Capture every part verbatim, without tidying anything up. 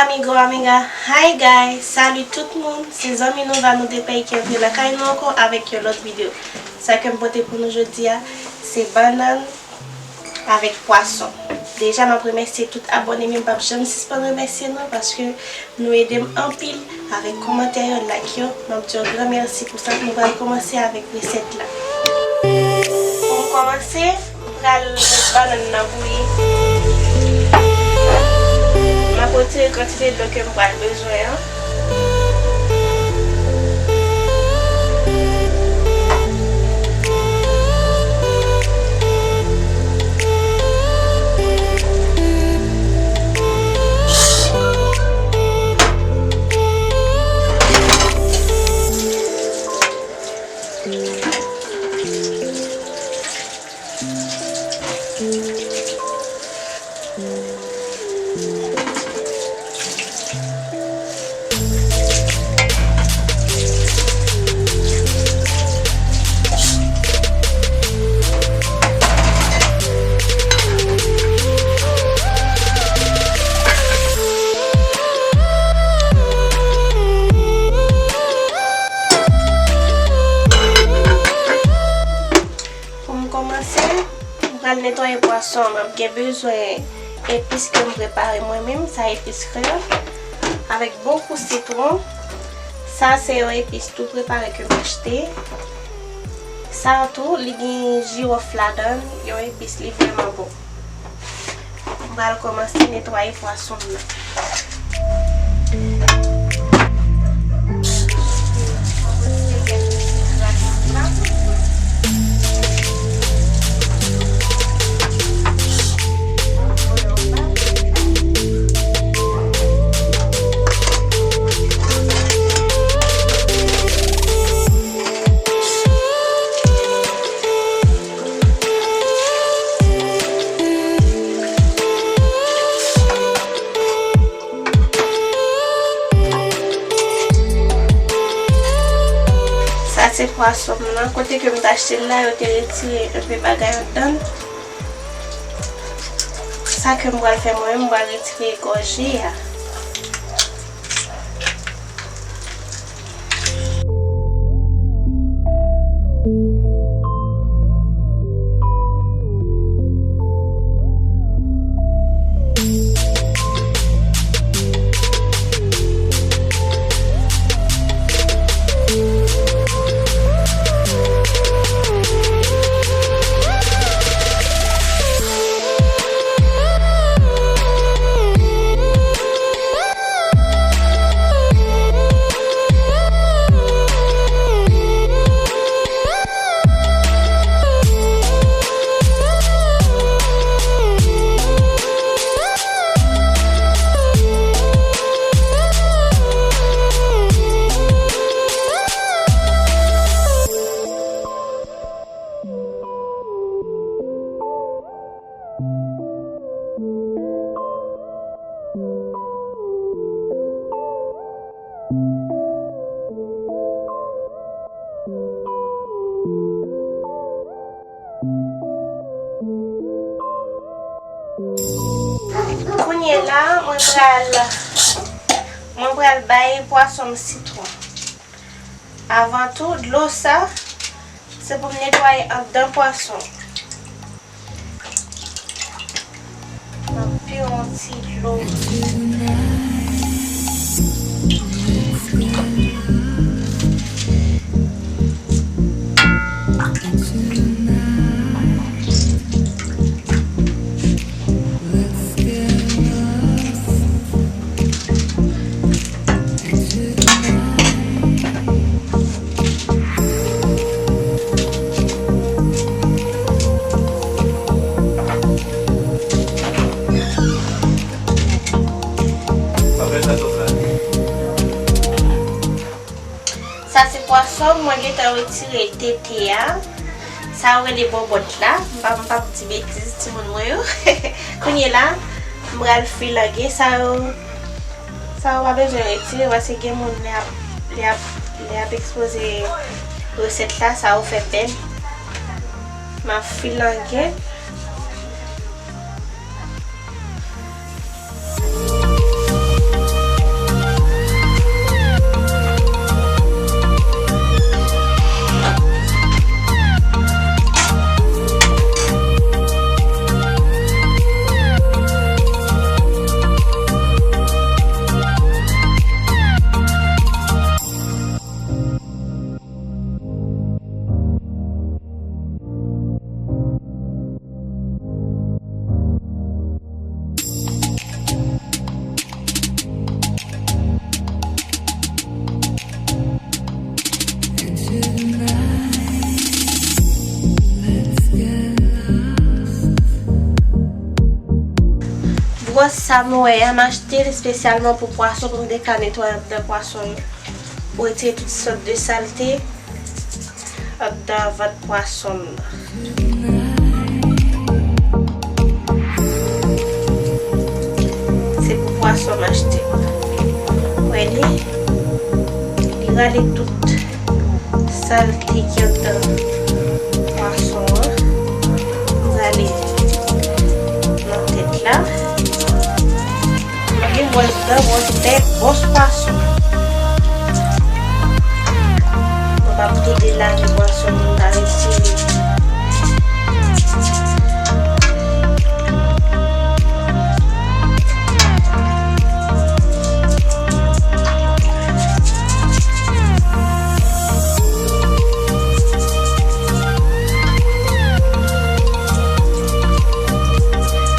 Amigo, amiga, hi guys, salut tout moun, se zanmi nou Vanoo de Pèy ki antre lakay nou ankò avèk yon lòt videyo. Sa ke m pote pou nou jodi a, se bannann avèk pwason. Deja, m ap remèsye tout abòne m yo, m p ap janm sispann remèsye nou paske nou ede m anpil avèk kòmantè yo, like yo. M ap di yon gran mèsi pou sa. Nou pral kòmanse avèk resèt la. Pou m kòmanse, m pral met bannann nan bouyi. M ap retire kantite dlo ke m pral bezwen an. Pou m kòmanse, m pral netwaye pwason an. M ap gen bezwen epis ke m prepare mwen menm, sa epis kreyòl, avèk bokou sitwon. Sa se yon epis tou prepare ke m achte. Sa tou, li gen jiwòf ladan l, yon epis li vrèman bon. M pral kòmanse netwaye pwason m nan. Sa se pwason m nan. Kote ke m t achte l la, yo te retire enpe bagay anndan l. Sa ke m pral fè mwen menm, m pral retire gòje a. Kounye la, mwen pral, mwen pral bay pwason m sitwon. Avan tou, dlo sa, se pou m netwaye anndan pwason. M ap vire yon ti dlo. Sa se pwason, mwen gentan retire tete a. Sa yo rele bòbòt la. M pa, m p ap di betiz, timoun mwen yo. Kounye la, m pral filange sa yo. Sa yo pa bezwen retire, paske gen moun lè ap, lè ap, lè ap ekspoze resèt la, sa yo fè bèl. M ap filange. Sa m wè a, m achte l espesyalman pou pwason, pou m te ka netwaye anndan pwason yo. Pou retire tout sòt de salte anndan vant pwason m nan. Se pou pwason m achte. Wè li, li rale tout salte ki anndan pwason an. Rale nan tèt la. Mwen gen bwòs dan, bwòs tèt, bwòs pwason. Mwen p ap toude lave pwason moun pa retire.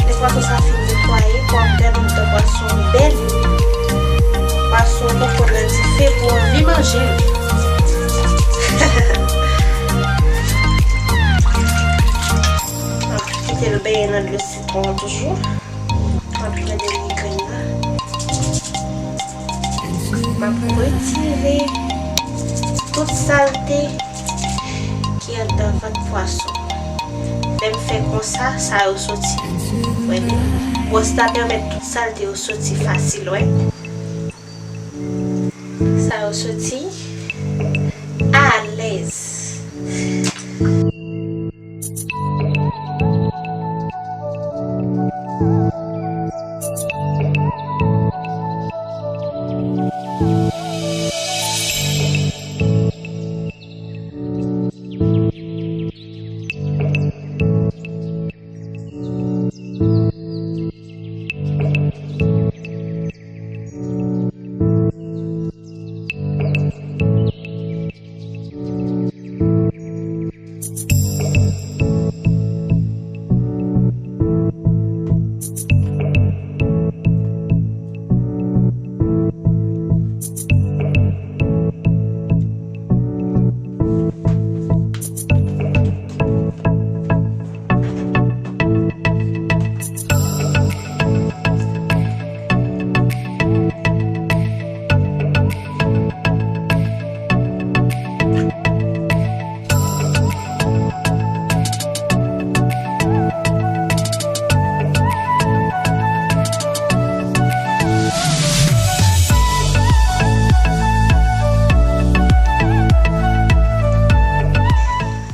Lè pwason sa fin netwaye, w ap gade anndan pwason bèl. Pwason poko nan dife pou anvi manje l. Kite l benyen nan dlo sitwon an toujou. Anpi nan dènye grenn nan, m ap retire tout salte ki anndan vant pwason. Lè m fè konsa, sa yo soti. Wè li? Bwòs la pèmèt tout salte yo soti fasil, wè. Sa yo soti alèz.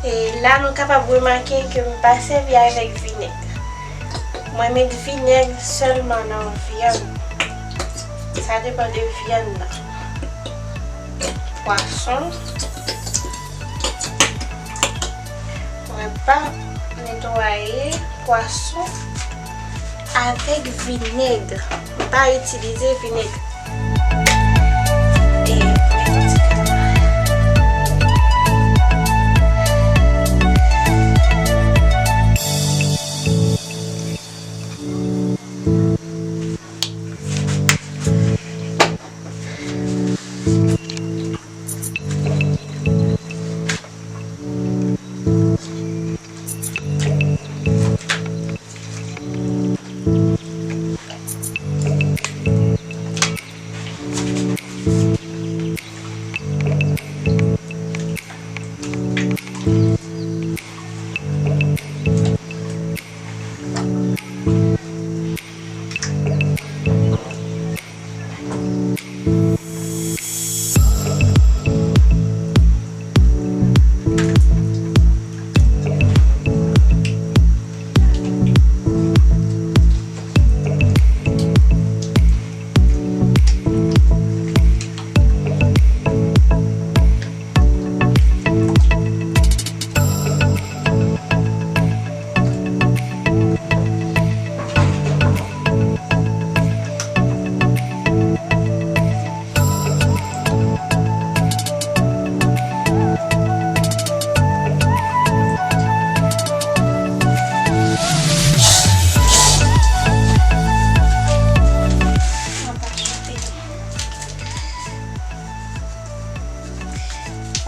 E la, nou kapab remake ke m pa sèvi avèk vinèg. Mwen met vinèg sèlman nan vyann. Sa depann de vyann nan. Pwason. Mwen pa netwaye pwason avèk vinèg. Mwen pa itilize vinèg. E, mwen fè ti kalmari.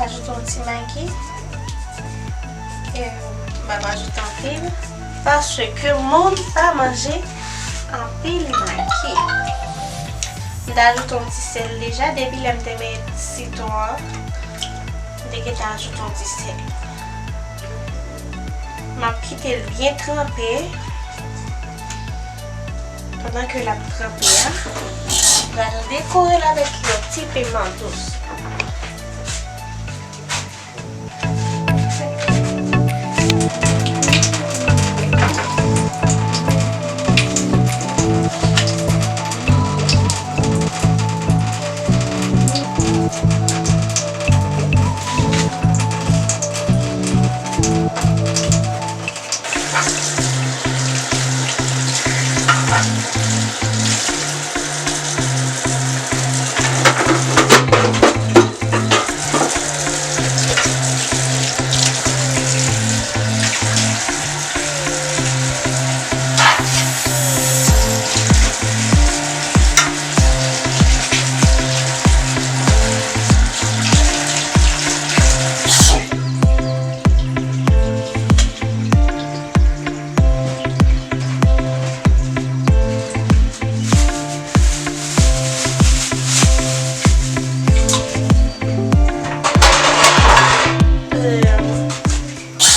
Ajoute yon ti magi. E, m pa ajoute anpil. Paske moun pa manje Anpil magi. M te ajoute yon ti sèl deja, depi lè m te met sitwon an, m te gentan ajoute yon ti sèl. M ap kite l byen tranpe. Pandan ke l ap tranpe a, m pral dekore l avèk yon ti piman dous.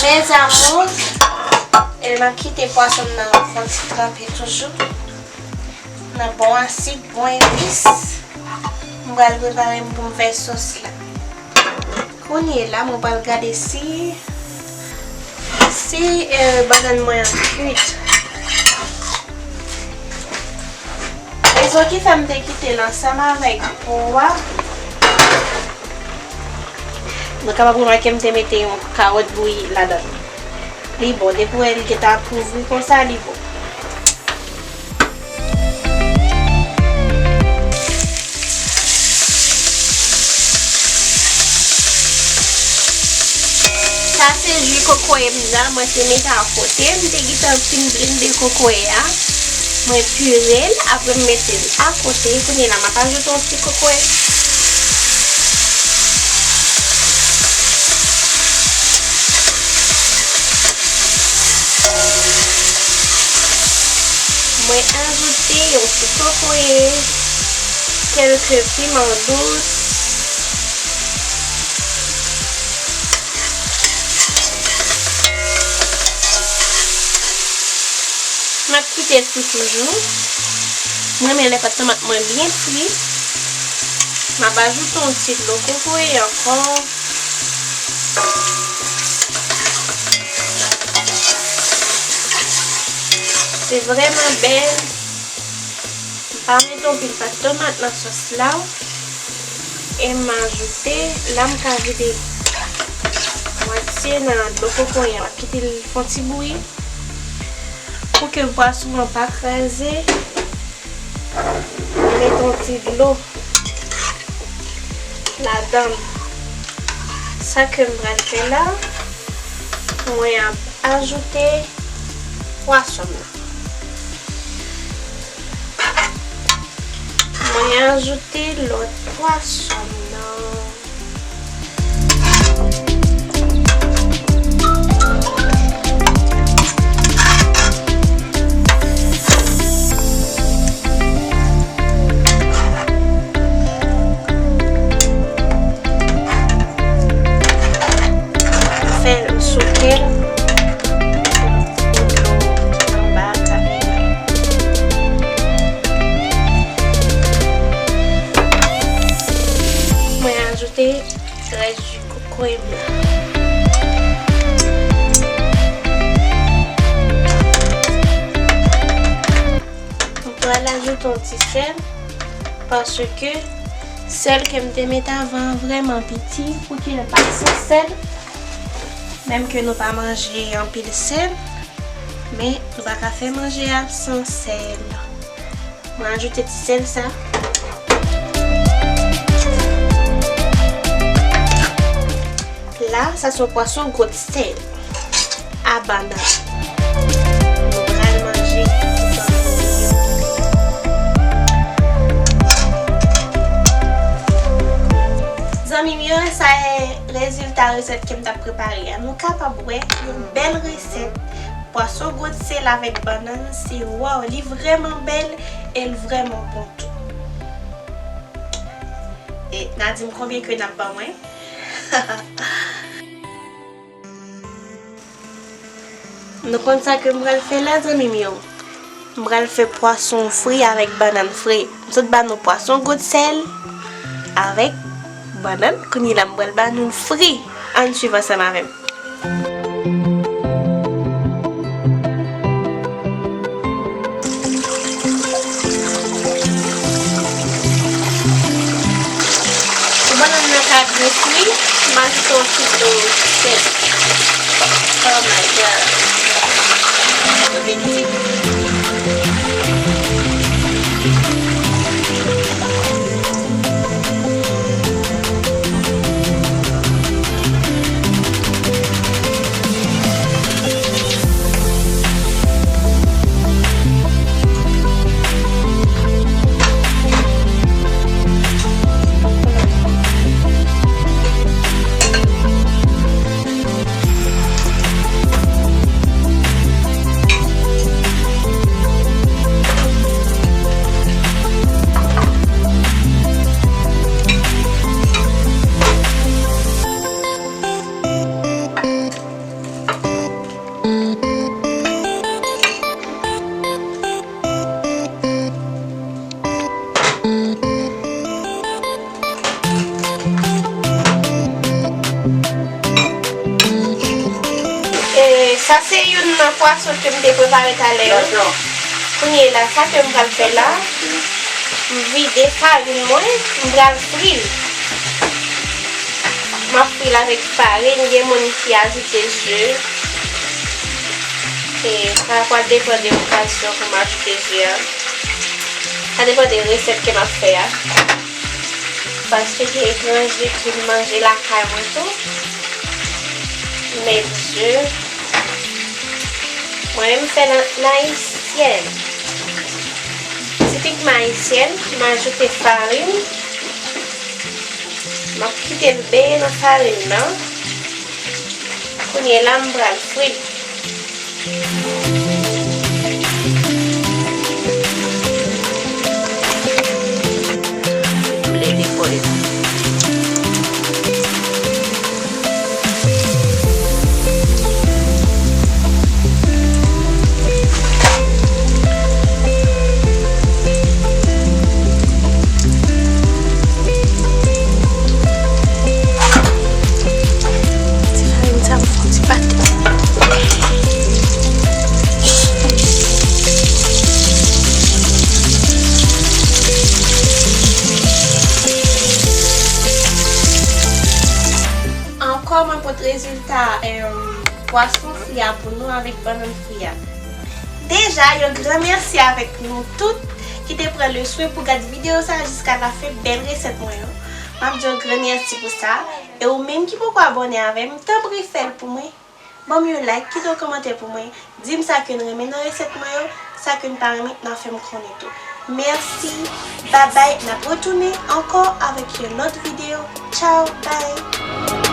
Mes amours, e m ap kite pwason m nan fè yon ti tranpe toujou. Nan bon asid, bon epis. M pral prepare m pou m fè sòs la. Kounye la, mwen pral gade si, si, eh, bannann mwen an kwit. Rezon ki fè m te kite l ansanm avèk po a, nou kapab remake m te mete yon kawòt bouyi ladan l. Li bon, depi w wè li gentan ap kouvri konsa, li bon. Sa se ji kokoye m nan, mwen te mete akote. M te gentan fin blende kokoye a. Mwen pire l, apre m mete l akote. Kounye la, m ap ajoute yon ti kokoye. Mwen ajoute yon ti kokoye, kèlke piman dous. M ap kite l fri toujou. Mwen renmen lè pat tomat mwen byen fri. M ap ajoute yon ti dlo kokoye ankò. Se vrèman bèl. M pa mete anpil pat tomat nan sòs la. E m ajoute, la m ka vide mwatye nan dlo kokoye a. M ap kite l fè yon ti bouyi. Pou ke pwason an pa kraze, m mete yon ti dlo ladan l. Sa ke m pral fè la, mwen ap ajoute pwason m nan. Mwen ajoute lòt pwason m nan. Fè l souke l. Anba a ka pire. Mwen ajoute rès ji kokoye m nan. M pral ajoute yon ti sèl, paske sèl ke m te mete avan an vrèman piti, pou ke l pa san sèl. Menm ke nou pa manje anpil sèl, men nou pa ka fè manje a san sèl. Mwen ajoute ti sèl sa. La, sa se yon pwason gwo ti sèl. A bannann. Nou pral manje. Zanmi m yo, sa e rezilta resèt ke m t ap prepare a. Nou kapab wè yon bèl resèt Pwason gwotsèl avèk bannann, se waw, li vrèman bèl e l vrèman bon tou. E n a di m konbyen ke n ap ban mwen. Nou konn sa ke m pral fè la, zanmi m yo? M pral fè pwason fri avèk bannann fri. M sot ba nou pwason gwotsèl avèk bannann, kounye la m pral ba nou l fri. Ann swiv ansanm avè m. Pou bannann nan ka byen fri, m ajoute yon ti dlo sèl. Oh my God. E, sa se youn nan pwason ke m te prepare talè yo. Kounye la, sa ke m pral fè la, m vide farin mwen, m pral fri l. M ap fri l avèk farin, gen moun ki ajoute ze. E sa pral depann de okazyon pou m ajoute ze a. Sa depann de resèt ke m ap fè a. Paske gen etranje ki vin manje lakay mwen tou. Met ze. Mwen menm m fè l an ayisyèn. Tipikman ayisyèn, m ajoute farin. M ap kite l benyen nan farin nan. Kounye la, m pral fri l. Leve fò yo. Ti farin sa pou fè yon ti pate. Ankò, mwen pot rezilta, em, pwason fri a pou nou avèk bannann fri a. Deja, yon gran mèsi avèk nou tout ki te pran le swen pou gad videyo sa a jiska lafen bèl resèt mwen yo. M ap di yon gran mèsi pou sa. E ou menm ki poko abòne avè m, tanpri fè l pou mwen. Ban m yon like, kite yon kòmantè pou mwen. Di m sa ke n renmen nan resèt mwen yo, sa ke n pa renmen, n a fè m konnen tou. Mèsi, babay, n ap retounen ankò avèk yon lòt videyo. Tchaw, bay.